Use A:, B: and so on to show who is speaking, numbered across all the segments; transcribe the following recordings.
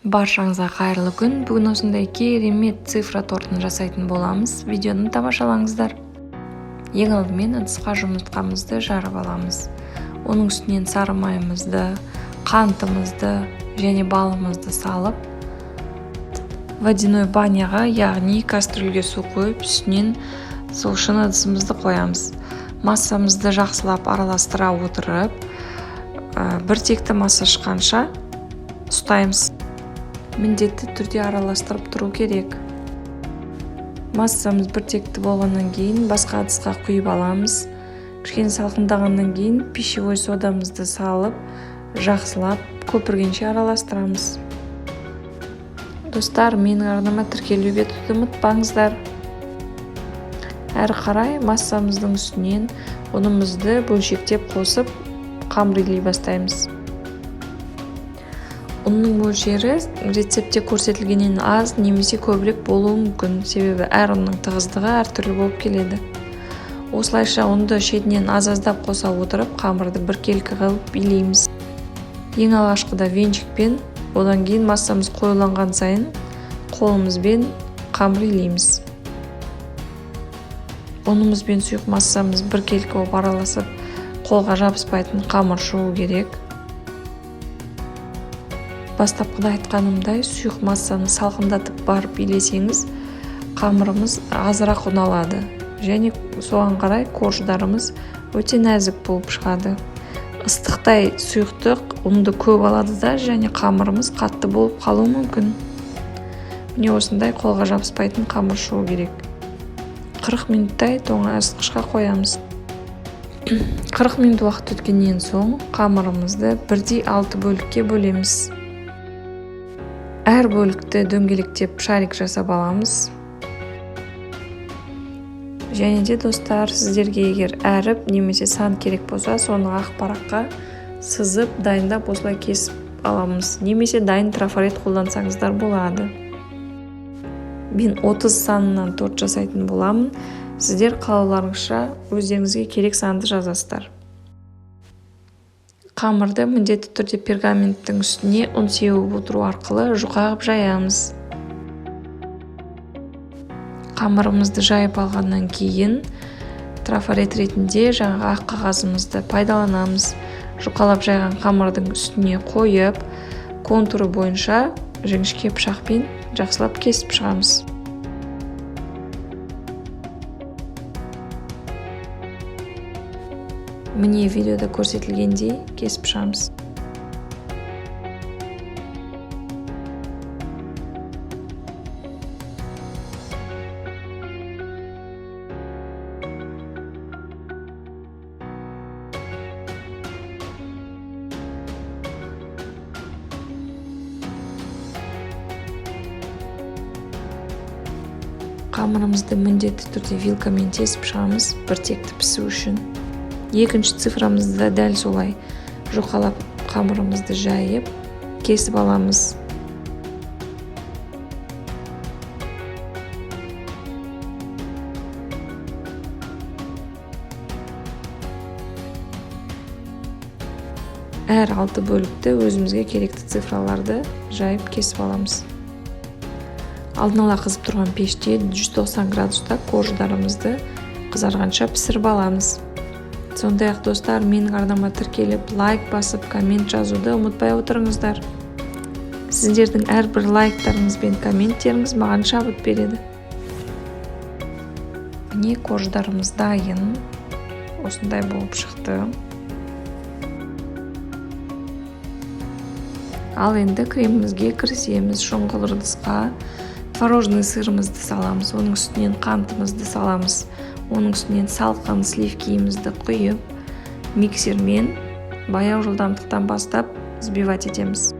A: Баршаңызға қайырлы күн. Бүгін осындай керемет цифра тортын жасайтын боламыз. Видеоны тамашалаңыздар. Ең алдымен ыдысқа жұмыртқамызды жарып аламыз. Оның үстінен сары майымызды, қантымызды және балымызды салып, водяной баняға, яғни кастрюльге су қойып, үстінен сол шыны ыдысымызды қоямыз. Массамызды жақсылап араластыра отырып, бір текті масса шыққанша ұстаймыз. Міндетті түрде араластырып тұру керек. Массамыз бір текті болғаннан кейін басқа ыдысқа құйып аламыз. Кішкене салқындағаннан кейін пищевой содамызды салып, жақсылап көпіргенше араластырамыз. Достар, менің арнама тіркелуге ұмытпаңыздар. Әрі қарай массамыздың үстінен ұнымызды бөлшектеп қосып, қамыр илей бастаймыз. Ұнның мөлшері рецептте көрсетілгеннен аз немесе көбірек болуы мүмкін, себебі әр ұнның тығыздығы әртүрлі болып келеді. Осылайша ұнды шетінен аз-аздап қоса отырып, қамырды біркелкі қылып илейміз. Ең алғашқыда венчикпен, одан кейін массамыз қоюланған сайын қолымызбен қамыр илейміз. Ұнымыз бен сұйық массамыз біркелкі болып араласып, қолға жабыспайтын қамыр шығу керек. Бастапқыда айтқанымдай, сұйық массаны салқындатып барып илесеңіз, қамырымыз азырақ ұн алады және соған қарай корждарымыз өте нәзік болып шығады. Ыстықтай сұйықтық ұнды көп алады да, және қамырымыз қатты болып қалуы мүмкін. Міне осындай қолға жабыспайтын қамыр шығу керек. 40 минуттай тоңазытқышқа қоямыз. 40 минут уақыт өткеннен соң қамырымызды бірдей 6 бөлікке бөлеміз. Әр бөлікті дөңгелектеп шарик жасап аламыз. Және де достар, сіздерге егер әріп немесе сан керек болса, соны ақ параққа сызып, дайындап осылай кесіп аламыз. Немесе дайын трафарет қолдансаңыздар болады. Мен 30 санынан торт жасайтын боламын. Сіздер қалауларыңызша өздеріңізге керек санды жазасыздар. Қамырды міндетті түрде пергаменттің үстіне ұн сеуіп отыру арқылы жұқа қылып жаямыз. Қамырымызды жайып алғаннан кейін трафарет ретінде жаңағы ақ қағазымызды пайдаланамыз. Жұқалап жайған қамырдың үстіне қойып, контуры бойынша жіңішке пышақпен жақсылап кесіп шығамыз. Міне видеода көрсетілгендей кесіп шығамыз. Қамырымызды міндетті түрде вилкамен тесіп шығамыз, бір текті пісу үшін. Екінші цифрамызды да дәл солай жұқалап қамырымызды жайып, кесіп аламыз. Әр 6 бөлікті өзімізге керекті цифраларды жайып кесіп аламыз. Алдын ала қызып тұрған пеште 190 градуста корждарымызды қызарғанша пісіріп аламыз. Сондай-ақ достар, менің арнама тіркеліп, лайк басып, коммент жазуды ұмытпай отырыңыздар. Сіздердің әрбір лайктарыңыз бен комменттеріңіз маған шабыт береді. Міне корждарымыз дайын. Осындай болып шықты. Ал енді кремімізге кірісеміз. Шоңғыл ыдысқа творожный сырымызды саламыз, оның үстінен қантымызды саламыз, оның үстінен салқын сливкиімізді құйып, миксермен баяу жылдамдықтан бастап взбивать етеміз.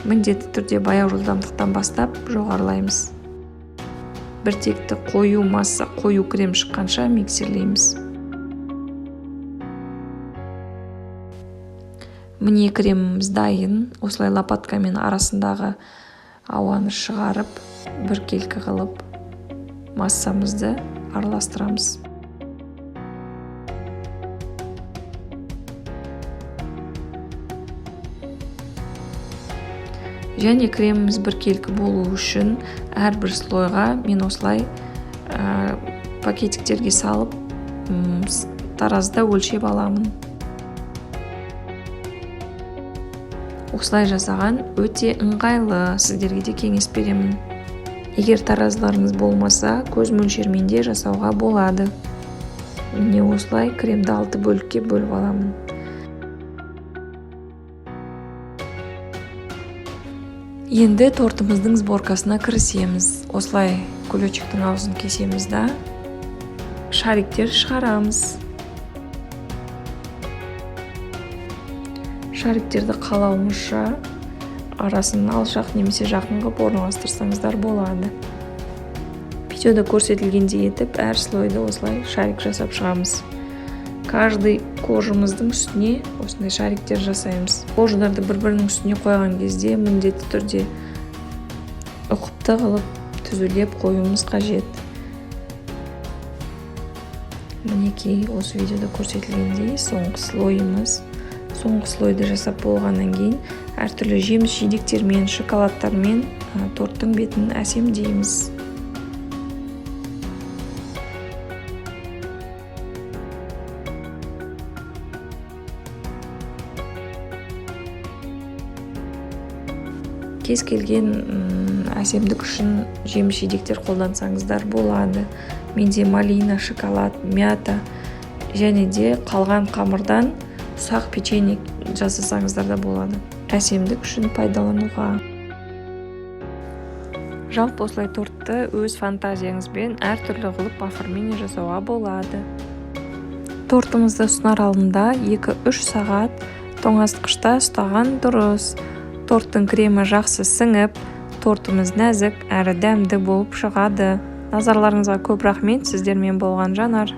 A: Міндетті түрде баяу жылдамдықтан бастап жоғарылаймыз. Бір текті қою масса, қою крем шыққанша миксерлейміз. Міне креміміз дайын. Осылай лопаткамен арасындағы ауаны шығарып, біркелкі қылып массамызды араластырамыз. Және креміміз біркелкі болу үшін әрбір слойға мен осылай пакетиктерге салып таразыда өлшеп аламын. Осылай жасаған өте ыңғайлы, сіздерге де кеңес беремін. Егер таразыларыңыз болмаса, көз мөлшермен де жасауға болады. Міне осылай кремді 6 бөлікке бөліп аламын. Енді тортымыздың сборкасына кірісеміз. Осылай кулечиктің аузын кесеміз да, шариктер шығарамыз. Шариктерді қалауымызша арасын алшақ немесе жақын қылып орналастырсаңыздар болады. Видеода көрсетілгендей етіп әр слойды осылай шарик жасап шығамыз. Каждый коржымыздың үстіне осындай шариктер жасаймыз. Корждарды бір-бірінің үстіне қойған кезде міндетті түрде ұқыпты қылып түзулеп қоюымыз қажет. Мінекей осы видеода көрсетілгендей соңғы слойымыз. Соңғы слойды жасап болғаннан кейін әртүрлі жеміс жидектермен, шоколадтармен торттың бетін әсемдейміз. Кез келген әсемдік үшін жеміс жидектер қолдансаңыздар болады. Менде малина, шоколад, мята және де қалған қамырдан ұсақ печенье жасасаңыздар да болады. Әсемдік үшін пайдалануға. Жалпы осылай тортты өз фантазияңызбен әртүрлі қылып оформление жасауға болады. Тортымызды ұсынар алдында 2-3 сағат тоңазытқышта ұстаған дұрыс. Торттың кремі жақсы сіңіп, тортымыз нәзік әрі дәмді болып шығады. Назарларыңызға көп рахмет. Сіздермен болған Жанар.